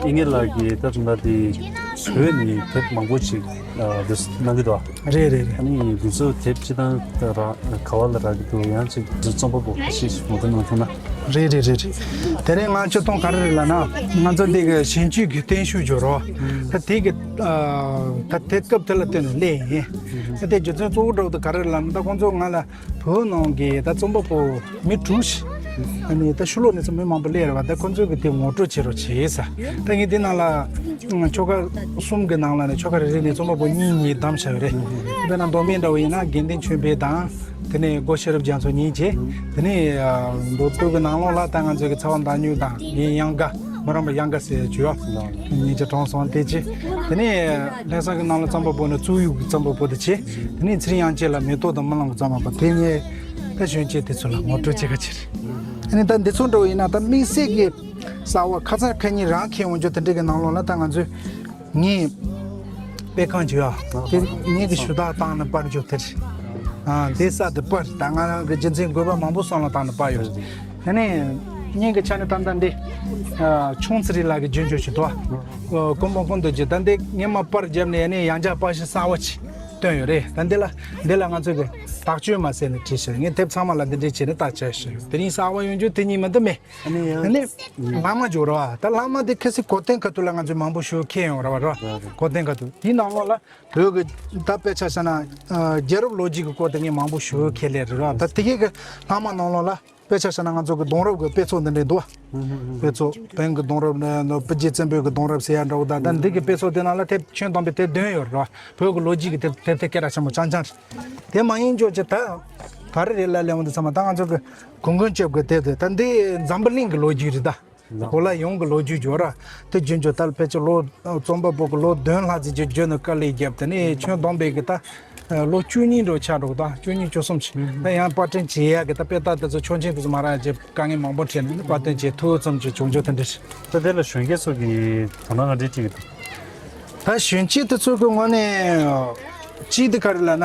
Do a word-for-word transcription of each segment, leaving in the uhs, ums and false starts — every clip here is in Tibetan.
ཨིན་ངེ་ལགས་ཀྱིས་ད་ཐུང་ད་དེ་བོད་ནས་དེབ་མང་པོ་ཞིག་ཨ་འདི་གནང་གི་འདུག་རེད་རེད་རེད། ཨ་ནི་འདི་ཚོ་དེབ་སྤྱི་བཏང་ད་ར་ག་བ་ལ་རག་གི་འདུག་ཡང་ཅིག་འདི་རྩོམ་པ་པོ་ཁ་ཤས་ཤིག་ངོ་སྤྲོད་གནང་ཐུབ་ན། རེད་རེད་རེད་རེད། དེ་རིང་ང་ཚོ་ཐོང་ག་རེ་རེད་ལབ་ན། ང་ཚོ་འདི་གི་ཞིབ་འཇུག་གི་བརྟན་བཞུགས་འབྱོར་རོ། ད་དེ་གི་ཨ་ད་དེ་སྐབས་དེ་ལ་བརྟེན་ནས་སླེབས་ཡིན། ད་དེ་རྒྱུ་མཚན་གཙོ་བོ་འདྲ་བོ་དེ་ག་རེ་རེད་ལབ་ན། ད་ཁོང་ཚོ་ང་ལ་བོད་ནང་གི་ད་རྩོམ་པ་པོ་མི་དྲུག་ཞིག་ཨ་ནི་ད་ཕྱི་ལོགས་ནས་ཚོ་མི་མང་པོ་སླེབས་རེད་བ། ད་ཁོང་ཚོས་གི་དེ་ངོ་སྤྲོད་བྱེད་རོགས་བྱེད་ཟེར། ད་ངས་འདི་ནང་ལ་ཆོལ་ཁ་གསུམ་གི་ནང་ལ་ནས་ཆོལ་ཁ་རེ་རེ་ནས་རྩོམ་པ་པོ་གཉིས་གཉིས་བདམས་བཞག་ཡོད་རེད། དཔེར་ན་མདོ་སྨད་འདྲ་བོ་ཡིན་ན་དགེ་འདུན་ཆོས་འཕེལ་དང་། དེ་ནས་སྒོ་ཤེས་རབ་རྒྱ་མཚོ་གཉིས་བྱས། དེ་ནས་མདོ་སྟོད་ཀྱི་ནང་ལོགས་ལ་ད་ང་ཚོའི་གི་ཚེ་དབང་བདག་ཉིད་དང་རྒན་དབྱངས་དགའ། མི་རམས་པ་དབྱངས་དགའ་ཟེར་བྱོས་ཡོད། གཉིས་ཀྱི་གྲོངས་སོང་དེ་བྱས། དེ་ནས་ལྷ་ས་གི་ནང་ལ་རྩོམ་པ་པོ་ནི་གཙུག་གཡུ་གི་རྩོམ་པ་པོ་དེ་བྱས། དེ་ནས་ཚེ་རིང་དབྱངས་ཅན་ལ་མེ་ཏོག་དང་རྨི་ལམ་གྱི་རྩོམ་པ་པོ་དེ་ངས་ད་གཞོན་སྐྱེས་དེ་ཚོ་ལ་ངོ་སྤྲོད་བྱེད་ཁ་ཕྱིར། ཨ་ནི་ད་འདི་ཚོ་འདྲ་བོ་ཡིན་ན་ད་དམིགས་བསལ་གྱི་གསར་བ་ཁ་སང་ཁ་ཉིན་རང་འཁྱེར་འོང་རྒྱུ་དེ་འདྲ་གི་ནང་ལོགས་ལ་ད་ང་ཚོས་ངས་དཔེ་ཁང་བྱོས་ཨ། དེ་ངས་གི་ཞུ་དག་བཏང་ནས་པར་འཇོག་དེར། ཨ་དེ་ས་དེ་པར་ད་ང་རང་གི་རྒྱུ་མཚན་དགོས་པ་མང་པོ་བསམ་བློ་བཏང་ནས་པར་ཡོད། ཨ་ནི་ངས་གི་ཆ་ནས་ད་ལྟ་འདི་ཨ་ཆུང་ཚེ་རིང་ལགས་ཀྱི་རྒྱུན་འཇོག་ཞུ་དོ། ཨ་ཀུན་སྤངས་ཀུན་ཏུ་རྒྱུ་ད་འདི་ངས་མ་པར་བརྒྱབ་ནས་ཨ་ནི་ཡང་བསྐྱར་པར་ཤིང་གསར་བ་ཅིག་བཏོན་ཡོད་རེད། ད་འདི་ལ་འདི་ལ་ང་ཚོ་གི་དག་བཅོས་མ་ཟེར་ནས་བྲིས་ཤག་ངས་དེབ་ཚང་མ་ལ་འདི་འདྲས་བྱས་ནས་དག་བཅོས་ཤག་དེ་རིང་གསར་བ་ཡོང་རྒྱུ་དེ་གཉིས་མ་གཏོགས་མེད། ཨ་ནི་ཡང་ཨ་ནི་ཨུམ། བླ་མ་འབྱོར་བ་ད་བླ་མ་དེ་ཁ་སི་གོ་སྟོན་ཁ་ཐུག་ལ་ང་ཚོས་མང་པོ་ཞུ་མཁན་ཡོང་ར་བ་ར། ར་ར། གོ་སྟོན་ཁ་ཐུག་དེའི་ནང་ལོགས་ལ་བོད་ཀྱི་ད་དཔེ་ཆ་བཞག་ན་ཨ་རྒྱལ་རབས་ལོ་རྒྱུས་ཀྱི་སྐོར་དེ་ངས་མང་པོ་ཞུ་མཁན་སླེབས་རེད་ར། ད་དེ་གའི་གི་བླ་མ་ནང་ལོགས་ལ་དཔེ་ཆ་བཞག་ན་ང་ཚོ་གི་གདུང་རབས་ཀྱི་དཔེ་ཚོགས་འདི་འདྲས་འདུག་བ། ཨུམ་ཧུམ་ཧུམ། དཔེ་ཚོགས་བོན་གྱི་གདུང་རབས་ནི་ནོ་སྤུ་རྒྱལ་བཙན་པོའི་གི་གདུང་རབས་ཟེར་ཡ་འདྲ་བོ་ད་ད་འདི་གི་དཔེ་ཚོགས་དེ་ནང་ལ་དེབ་ཁྱོན་བསྡོམས་པའི་དེབ་བདུན་ཡོད་རེད་ར། བོད་ཀྱི་ལོ་རྒྱུས་ཀྱི་དེབ་དེབ་དེ་སྐད་གྲགས་ཆེན་པོ་རྐྱང་རྐྱང་རེད། དེ་མ་ཡིན་ཅོག་ཅིག་ད་ག་རེ་རེད་ལ་ལས་འོང་དུ་ཚང་མ་ད་ང་ཚོ་གི་གུང་དགོན་སྐྱབས་ཀྱི་དེབ་དེ་ད་འདི་འཛམ་བུ་གླིང་གི་ལོ་རྒྱུས་རེད་ད། གོ་ལ་ཡོངས་ཀྱི་ལོ་རྒྱུས་འབྱོར་ར། དེ་རྒྱུན་འབྱོར་ད་ཕལ་ཆེར་ལོ་རྩོམ་པ་པོ་གི་ལོ་བདུན་ལྷག་ཙམ་གྱི་རྒྱུན་ནས་དཀའ་ལས་བརྒྱབ་དེ་ནས་ཁྱོན་བསྡོམས་པའི་གི་ད་ལོ་བཅུ་གཉིས་འགྲོ་ཆགས་འགྲོ་གི་ད་བཅུ་གཉིས་བཅུ་གསུམ་ཞིག་ད་ཡང་པར་སྐྲུན་བྱེད་ཡག་གི་ད་དཔེ་ད་དེ་ཚོ་ཆོག་མཆན་དེ་ཚོ་མ་རག་ཅེས་དཀའ་ངལ་མང་པོ་འཕྲད་ནས་པར་སྐྲུན་བྱེད་ཐུབ་ཙམ་གྱི་བྱུང་རྒྱུ་དེ་འདྲ་ཞིག་ད་དེ་ལ་གཞོན་སྐྱེས་ཚོ་གི་དོ་སྣང་ག་འདྲས་བྱེད་ཀྱི་འདུག་ད་གཞོན་སྐྱེས་དེ་ཚོ་གི་ངོས་ནས་གཅིག་དེ་ག་རེ་ལབ་ན་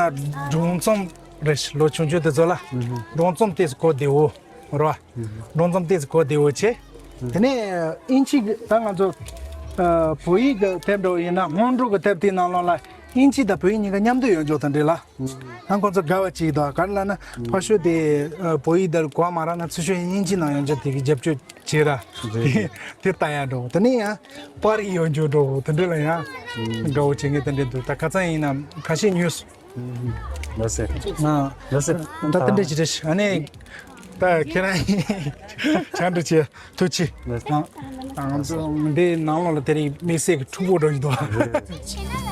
སྒྲུང་རྩོམ་རེད། ལོ་ཆུང་ཆུང་དེ་ཚོ་ལ་སྒྲུང་རྩོམ་དེ་གོ་བདེ་བོ་རེད་བ། སྒྲུང་རྩོམ་དེ་གོ་བདེ་བོ་བྱས། དེ་ནས་དབྱིན་ཇི་གི་ད་ང་ཚོ་ཨ་བོད་ཡིག་གི་དེབ་འདྲ་བོ་ཡིན་ན་སྔོན་འགྲོ་གི་དེབ་དེའི་ནང་ལོགས་ལ་དབྱིན་ཇི་དང་བོད་ཡིག་གཉིས་ཀ་མཉམ་དུ་ཡོད་འཇོག་དང་འབྲེལ་ལ། ཨ་ཁོང་ཚོ་དགའ་བ་ཅིག་དང་ག་རེ་ལབ་ན་ཕར་ཕྱོགས་དེ་ཨ་བོད་ཡིག་དེར་གོ་བ་མ་རག་ན་ཚུར་ཤོག་དབྱིན་ཇི་ནང་ཡོད་འཇོག་དེ་གི་རྒྱབ་སྐྱོར་བྱེད་ར། རེད། དེ་ལྟ་ཡག་འགྲོ་དེ་ནས་ཡང་པར་ཡོད་འཇོག་འགྲོ་དེ་འདྲ་ལ་ཡང་དགའ་བོ་བྱེད་ངེས་དེ་འདྲ་འདུག་ད་ཁ་སང་ཡིན་ན་ཁ་ཤས་ཉོས་སོང་། ལགས་སེ། ཨ། ལགས་སེ། ད་དེ་འདྲ་ཅིག་རེད། ཨ་ནི་ད་ཁྱེད་རང་ཕྱག་འབྲེལ་བྱེད་ཐུགས་རྗེ་ཆེ། ལགས་སེ། ཨ། ང་ཚོ་འདི་ནང་ལོགས་ལ་དེ་རིང་དམིགས་བསལ་གྱི་འཁྲུག་པོ་འགྲོ་བཞིན་འདུག